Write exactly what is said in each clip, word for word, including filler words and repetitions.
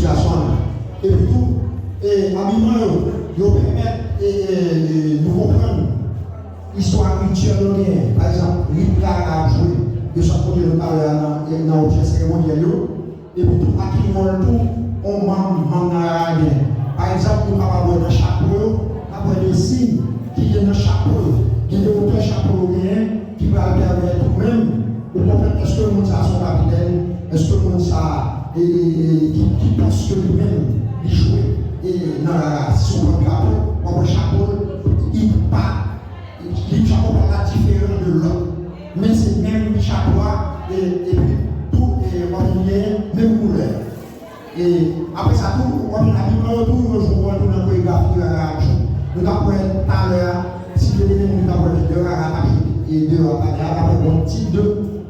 Gason an. Epi tou, e, abiman yo, yo pèmèt, e, e, e, nou konprann istwa rityèl yo genyen. Pa egzanp, rit rara ap jwe. Yo sot montre nou talè a nan, e, nan objè seremonyèl yo. Epi tou, a ki wòl tou, yon manm, manm nan rara genyen. Pa egzanp, nou kapab wè nan chapo yo, n ap wè de siy ki gen nan chapo yo. Gen de otè chapo yo genyen ki pral pèmèt ou menm, ou konprann èske moun sa a se yon kapitèn, èske moun sa a, e, e, e, ki, ki pòs ke li menm, li jwe, e, nan rara. Si se yon pòt drapo, w ap wè chapo l, li pa, li chapo pa l la diferan de lòt. Men se menm chapo a, e, epi tou, e, w ap wè li gen menm koulè. E apre sa tou, w ap jwenn abiman yo tou, yo jwe wòl tou nan koregrafi rara ap jwe. Nou t ap wè talè a, si te gen moun ki t ap wè de rara t ap jwe, e deyò a talè a, t ap wè yon tip de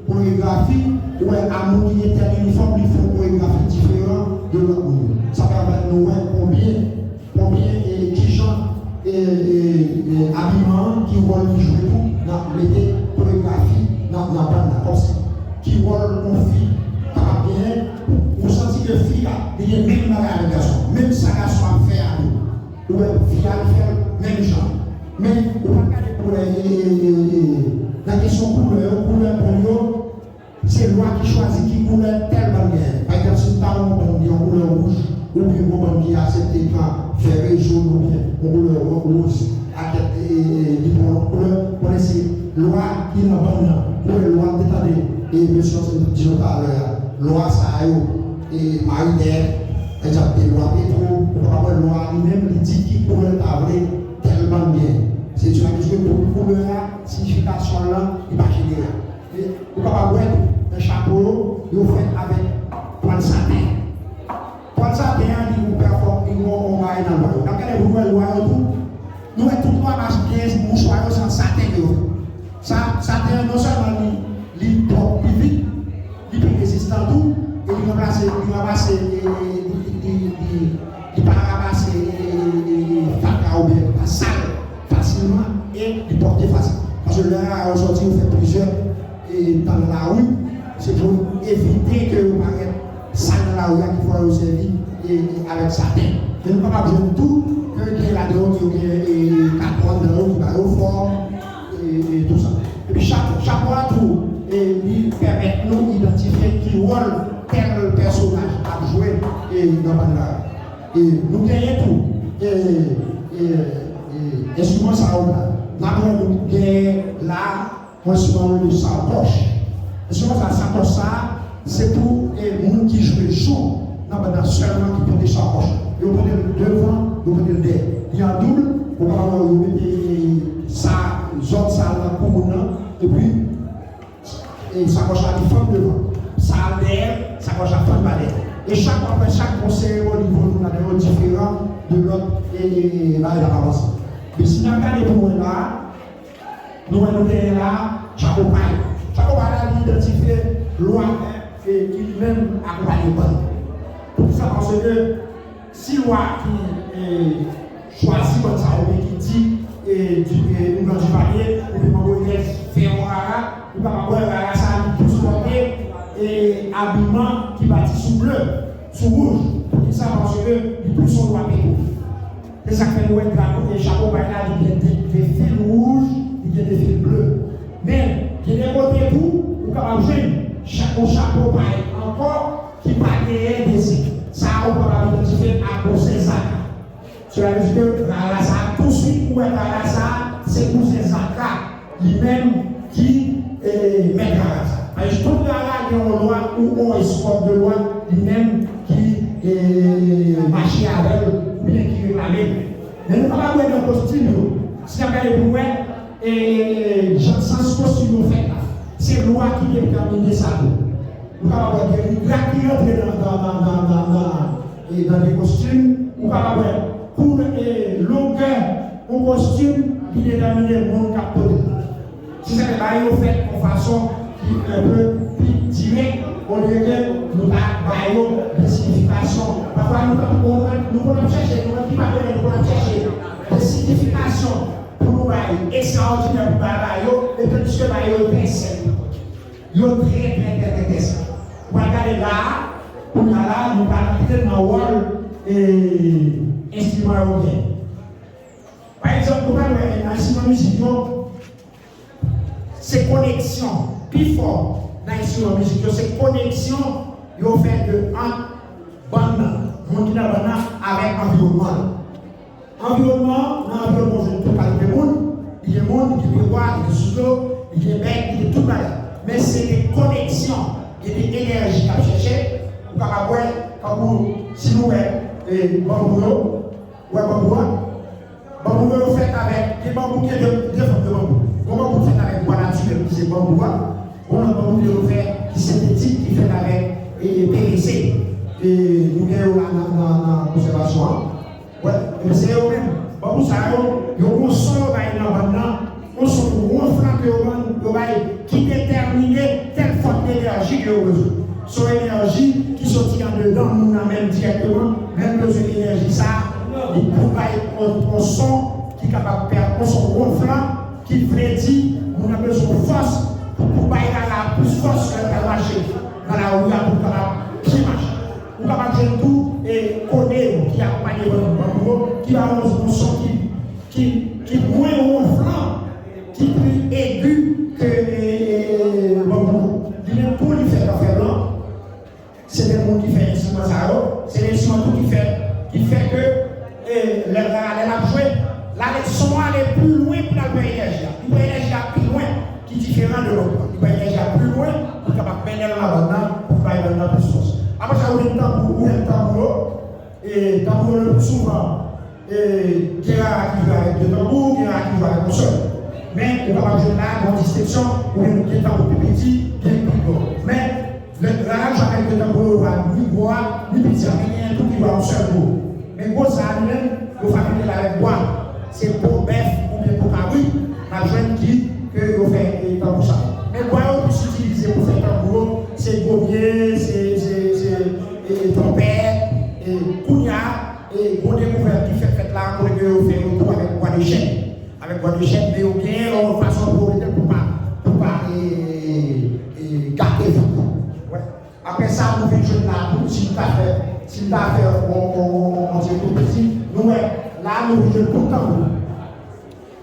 koregrafi, ou wè a moun ki gen tèl inifòm, li fè yon koregrafi diferan de lòt moun yo. Sa pèmèt nou wè konbyen, konbyen e kijan e, e, e, abiman an, ki wòl li jwe tou nan mete koregrafi nan, nan bann nan. Kòmsi, ki wòl yon fi kapab genyen, ou santi ke fi a, li gen menm bagay avèk gason an. Menm sa gason an ap fè a tou. Ou wè, fi a, li fè l menm jan. Men, ou pa gade koulè, e, e, e, e, nan kesyon koulè yo, koulè bann yo, se lwa ki chwazi ki koulè tèl bann genyen. Pa egzanp, si m ta wè yon bann gen yon koulè wouj, oubyen yon bann ki aksepte pran vè e jòn, oubyen yon koulè wo-, woz, ak, e, e, e, li pran yon koulè, konnen se lwa ki nan bann nan. Koulè lwa m te tande, e, mesye an te di yo talè a. Lwa sa yo, e, Marinèt, egzanp, e, lwa Petwo, ou kapab wè lwa a li menm, li di ki koulè l ta vle tèl bann gen. Se sila ki di ke tout koulè a, siyifikasyon l lan, li pa jeneral. E ou kapab wè tou, nan chapo yo, yo fèt avèk twal saten. Twal saten an, li ou pèfòm, li gon yon bagay nan lwa yo. N ap gade pou nou wè lwa yo tou. Nou wè tout lwa mache gen mouchwa yo, se an saten ke yo fèt. Sa, saten an, non sèlman li, li pwòp pi vit, li pi rezistan tou, e li ranplase, li ranplase, e, e, li, li, li, li, li pa ranplase, e, e, e, e, fatra oubyen pa sal fasilman, e li pòte fasil. Paske lè rara yo sòti, yo fè plizyè, e, tan nan lari, se pou evite ke yo parèt sal nan lari a ki fè yo sèvi, e, e, avèk saten. Men nou kapab jwenn tou ke gen ladan yo ki yo gen, e, katwòn nan yo ki ba yo fòm, e, e, tou sa. Epi chapo, chapo a tou, e, li pèmèt nou idantifye ki wòl tèl pèsonaj ap jwe, e, nan bann la. E nou genyen tou, e, e, e, enstriman sa yo la. N ap wè nou genyen la, yon enstriman yo rele sakòch. Enstriman sa, sakòch sa, se pou, e, moun ki jwe jou nan bann nan sèlman ki pote sakòch. Yo pote l devan, yo pote l dèyè. Li an doub, ou kapab wè yo mete, e, sa, zòn sa nan kou moun nan, epi e sakòch la li fann devan. Sa a dèyè, sakòch la fann pa dèyè. E chak w ap wè, chak bon seremoni vodou ladan yo diferan de lòt, e, e, e, bagay la pa panse. Men si n ap gade pou wè la, nou wè nou genyen la, chapo pay. Chapo pay la, li idantifye lwa, e, ki li menm akonpaye bann. Poukisa? Paske si lwa ki, e, chwazi bann sa oubyen ki di, e, di, e, ougan di panye, oubyen mango rèd, fè yon rara, ou kapab wè rara sa li plis pòte, e, abiman ki bati sou ble, sou wouj. Poukisa? Paske li plis yon lwa Petwo. Se sa k fè nou wè drapo e chapo pay la, li gen de, de fil wouj, li gen de fil ble. Men, gen de kote tou, ou kapab jwenn cha-, yon chapo pay ankò ki pa genyen de siy. Sa a, ou kapab idantifye l ak kouzen Zaka. Sela vle di ke rara sa a, touswit ou wè rara sa a, se kouzen Zaka, li menm ki, e, mèt rara sa a. Paske tout rara gen yon lwa ou yon eskòt de lwa, li menm ki, e, mache avè l, oubyen ki reklame l. Men nou kapab wè nan kostim yo. Si n ap gade pou nou wè, e, jan sans kostim yo fèt la, se lwa ki detèmine sa tou. Nou kapab wè gen rit rara ki rantre nan, nan, nan, nan, nan, nan, e, nan de kostim. Ou kapab wè koulè, e, longè yon kostim ki detèmine moun k ap pote l. Se sa k fè bagay yo fèt yon fason ki enpe pi dirèk, olye ke nou ta ba yo de siyifikasyon. Pafwa nou ta, nou, nou konn ap chèche, nou menm ki pa konnen, nou konn ap chèche de siyifikasyon pou nou bay, ekstraòdinè pou bay ba yo, e tandiske ba yo, yo trè senp. Yo trè, trè, trè, trè, trè senp. Ou pral gade la a, Kounye a la, nou pral antre nan wòl, e, enstriman yo genyen. Pa egzanp, nou pral wè nan enstriman mizik yo, se koneksyon. Pi fò nan enstriman mizik yo, se koneksyon yo fè de ant bann nan, moun ki nan bann nan, avèk anviwònman l. Anviwònman, nan anviwònman, ou jwenn tout kalite moun. Li gen moun, li gen pyebwa, li gen sou dlo, li gen bèt, li gen tout bagay. Men se de koneksyon, gen de enèji k ap chèche. Ou kapab wè, tankou si nou wè, e, banbou yo, ou wè banbou a? Banbou yo fèt avèk, gen banbou ki gen de, de fòm de banbou. Gon banbou ki fèt avèk bwa natirèl, ki se banbou a. Gon lòt banbou ke yo fè, ki sentetik, ki fèt avèk, e, P V C. E, nou gen yo la nan, nan, nan konsèvasyon an. Wè, ebyen se yo menm. Banbou sa yo, yo gon son yo bay nan bann nan, yon son wonflan ke yo ban, yo bay, ki detèmine tèl fòm enèji ke yo bezwen. Se yon enèji ki soti andedan moun nan menm dirèkteman, men l bezwen enèji sa a, li pou bay yon, yon son ki kapab fè yon son wonflan, ki vle di moun nan bezwen yon fòs pou, pou bay rara a plis fòs lè l pral mache nan lari a pou l kapab byen mache. Ou kapab jwenn tou, e, kone yo ki akonpanye bann, bann yo, ki ba yo yon son ki, ki, ki mwen wonflan, ki pli egi ke, e, e, e, banbou. Li menm tou, li fèt an fè blan. Se de moun ki fè enstriman sa yo. Se de enstriman tou ki fè, ki fè ke, e, lè l, lè l ap jwe, l ale, son an ale pli lwen pou l al pran enèji a. Li pran enèji a pi lwen, ki diferan de lòt lan. Li pran enèji a pi lwen pou l kapab mennen l nan bann nan, pou l bay bann nan plis fòs. Apre sa, ou jwenn tanbou, ou jwenn tanbou yo. E tanbou yo le pli souvan, e, gen rara ki jwe avèk de tanbou, gen rara ki jwe avèk yon sèl. Men, ou kapab jwenn la, gon distenksyon, ou gen, gen tanbou pi piti, gen pi gwo. Men, lè rara jwe avèk de tanbou, yo va ni gwo a, ni piti a, men genyen tou ki jwe yon sèl gwo. Men gwo sa a li menm, yo fabrike l avèk bwa. Se po bèf oubyen po kabrit, n ap jwenn ki, ke yo fè, e, tanbou sa. Men bwa yo plis itilize pou fè tanbou yo, se gobye, se, se, se, e, e, twonpèt, e, kounye a, e, gon dekouvèt ki fèk fèt la, kote ke yo fè yo tou avèk bwa de chèn. Avèk bwa de chèn, men yo genyen yon fason pou yo mete l pou pa, pou pa, e, e, e, gate vant lan. Wè. Apre sa, nou vin jwenn la tou, si n ta fè, si n ta fè on, on, on, on ti tou piti, nou wè, la, nou vin jwenn bout tanbou.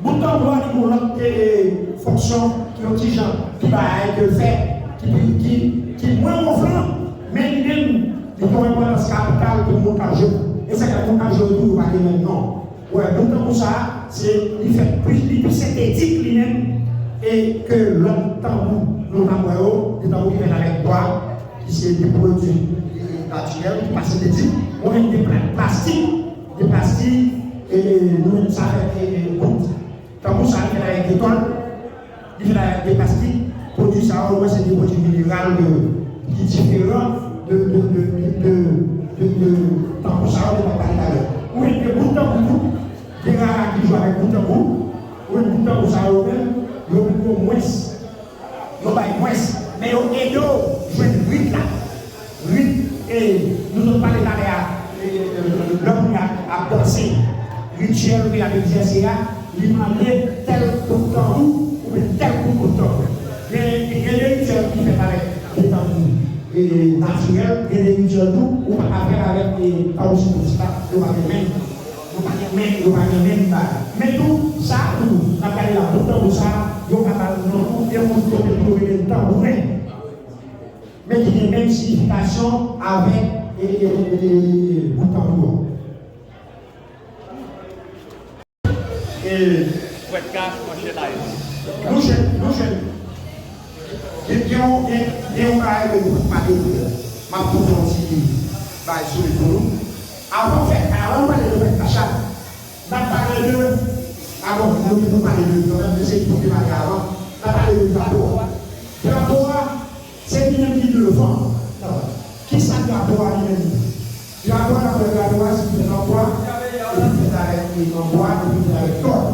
Bout tanbou a, li gon lòt, e, e, fonksyon, ki yon ti jan pi bagay ke l fè, ki pi, ki, ki mwen wonflan, men li menm, li gen yon enpòtans kapital pou moun k ap jwe. E sa k fè moun k ap jwe yo tou, yo pa gen menm non. Wè, bout tanbou sa a, se, li fèt pli, li pi sentetik li menm, e ke lòt tanbou, nou t ap wè yo, de tanbou ki fèt avèk bwa, ki se de pwodui, e, natirèl, ki pa sentetik, ou menm de pla-, plastik, de plastik, e, nou menm sa fèt, e, e, bout. Tanbou sa, li fèt avèk de tòl, li fèt avèk de plastik. Pwodui sa yo, ou wè, se de pwodui mineral de, ki diferan de, de, de tanbou sa yo, de m ap pale talè. Ou jwenn de bout tanbou tou, de rara ki jwe avèk bout tanbou. Ou jwenn bout tanbou sa yo menm, yo pi gwo mwens. Yo bay mwens, men yo ede w jwenn rit la. Rit, e, nou sot pale talè a, e, e, lè moun ap, ap danse, rityèl ke y ap egzèse a, li mande tèl kout tanbou oubyen tèl kout bout tanbou. Gen, gen de rityèl ki fèt avèk de tanbou, e, natirèl, gen de rityèl tou, ou pa ka fè l avèk, e, tanbou sitwon, se pa, yo pa gen menm. Yo pa gen menm, yo pa gen menm bagay. Men tou, sa tou, n ap gade la, bout tanbou sa, yo ka ba l non tou, e moun kote pou yo rele l tanbouren. Men ki gen menm siyifikasyon avèk, e, e, e, e, bout tanbou an. E, Frèt Kach, Manchè Layis. Nou jwenn, nou jwenn. Gen, gen yon, gen, gen yon bagay ke nou pa t pale de. M ap poze yon ti bagay sou li pou nou. Avan fèt, avan nou pale de fèt Kach la, n ap pale de, a bon, nou, nou pale de, nou menm, se pou te pale avan. N ap pale de drapo a. Drapo a, se li menm ki devan. Kisa drapo a li menm ye? Drapo a, n ap wè drapo a, se li fèt an bwa, epi li fèt avèk, e, an bwa, epi li fèt avèk tòl.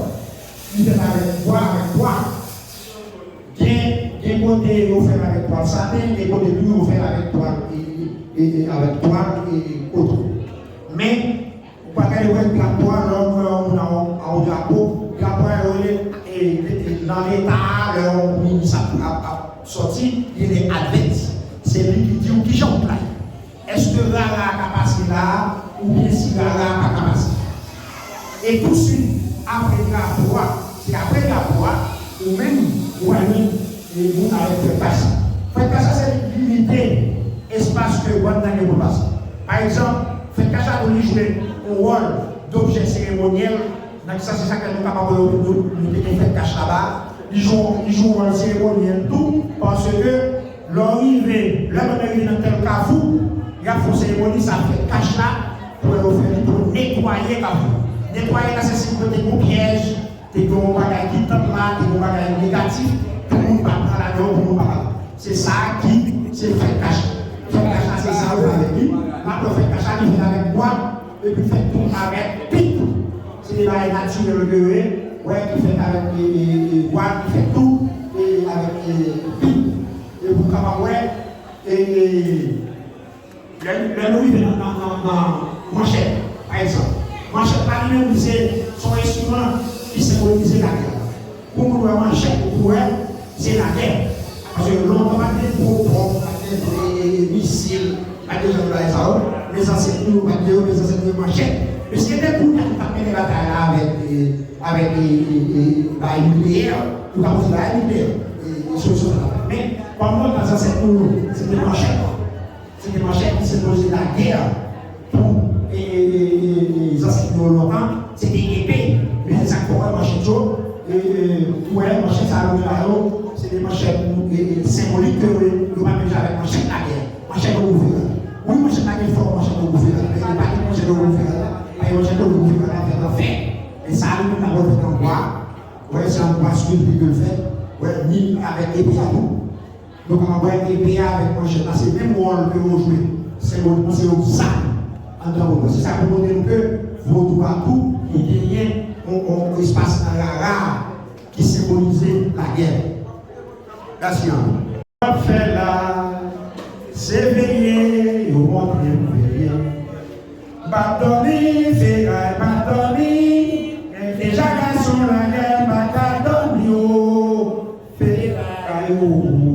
Li fèt avèk bwa, avèk bwa. Gen, gen kote yo fè l avèk twal saten, gen kote tou yo fè l avèk twal, e, e, e, e, avèk twal, e, e, koton. Men, ou pa gade wè drapo a, lè w wè yon moun a yon, a yon drapo, drapo a yo rele, e, e, e, nan leta a, lè yon minis ap, ap, ap sòti, li rele advance. Se li ki di w kijan wout la ye. Èske rara a ka pase la a, oubyen si rara a pa ka pase? E touswit, apre drapo a, se apre drapo a, ou menm, ou pral gen, e, moun avèk fèt kach la. Fèt kach la, se li limite espas ke bòn nan gen pou l pase. Pa egzanp, fèt kach la tou li jwe yon wòl dobjè seremonyèl, nan ki sans se sa k fè nou kapab wè yo, nou, nou te gen fèt kach laba. Li jwe, li jwe yon wòl seremonyèl tou, paske lè w rive, lè bòn nan rive nan tèl kafou, y ap fè yon seremoni, sa fèt kach la, pou yo fè li pou netwaye kafou. Netwaye la, se si kote gon pyèj, te gen yon bagay ki t ap la, te gen yon bagay negatif, pou moun pa pran ladan, pou moun pa pran. Se sa ki, se fèt kach. Fèt kach la, se sa yo fè avèk li. Apre fèt kach la, li fèt avèk bwa, epi fèt tou avèk pit. Se de bagay natirèl ke yo ye, wè, ki fèt avèk, e, e, e, bwa, ki fèt tou, e, avèk, e, pit. E pou w kapab wè, e, e, lè, lè nou rive nan, nan, nan, nan manchèt, pa egzanp. Manchèt la li menm, li se, se yon enstriman ki senbolize lagè. Pou moun wè manchèt, pou wè, se lagè. Paske lontan pa t gen gwo bòm, pa t gen, e, e, e, misil, pa t gen jan de bagay sa yo. Men zansèt nou yo pa t gen yo, men zansèt nou yo manchèt. Men se te kounye a nou t ap mennen batay la avèk, e, avèk, e, e, e, bagay nikleyè. Nou ka poze bagay nikleyè. E, e, solisyon sa la. Men, kòm lontan zansèt nou yo, se te manchèt. Se te manchèt ki senbolize lagè pou, e, e, e, e, e, zansèt nou yo lontan, se te epe. Men se sa k fè w wè manchèt yo, e, e, ou wè manchèt sa yo, yo, se de manchèt, e, e, senbolik ke yo, yo pa menm jan avèk manchèt lagè. Manchèt Ogou Feral. Wi, manchèt la gen fòm manchèt Ogou Feral, men e pa tout manchèt Ogou Feral la, pa gen manchèt Ogou Feral la fèt an fè. Men sa li menm la fèt an bwa, wè, se an bwa skilpti ke l fèt, wè, ni avèk epe a tou. Nou kapab wè epe a avèk manchèt la, se menm wòl ke yo jwe. Senbolikman, se yon zam anndan vodou. Se sa pou montre nou ke vodou a tou, li genyen yon, yon espas nan rara a ki senbolize lagè. Mèsi anpil. W ap fè la, se veye, yo montre m veye. M pa t dòmi, feray pa t dòmi, deja gason lagè pa ka dòmi, o, feray, o.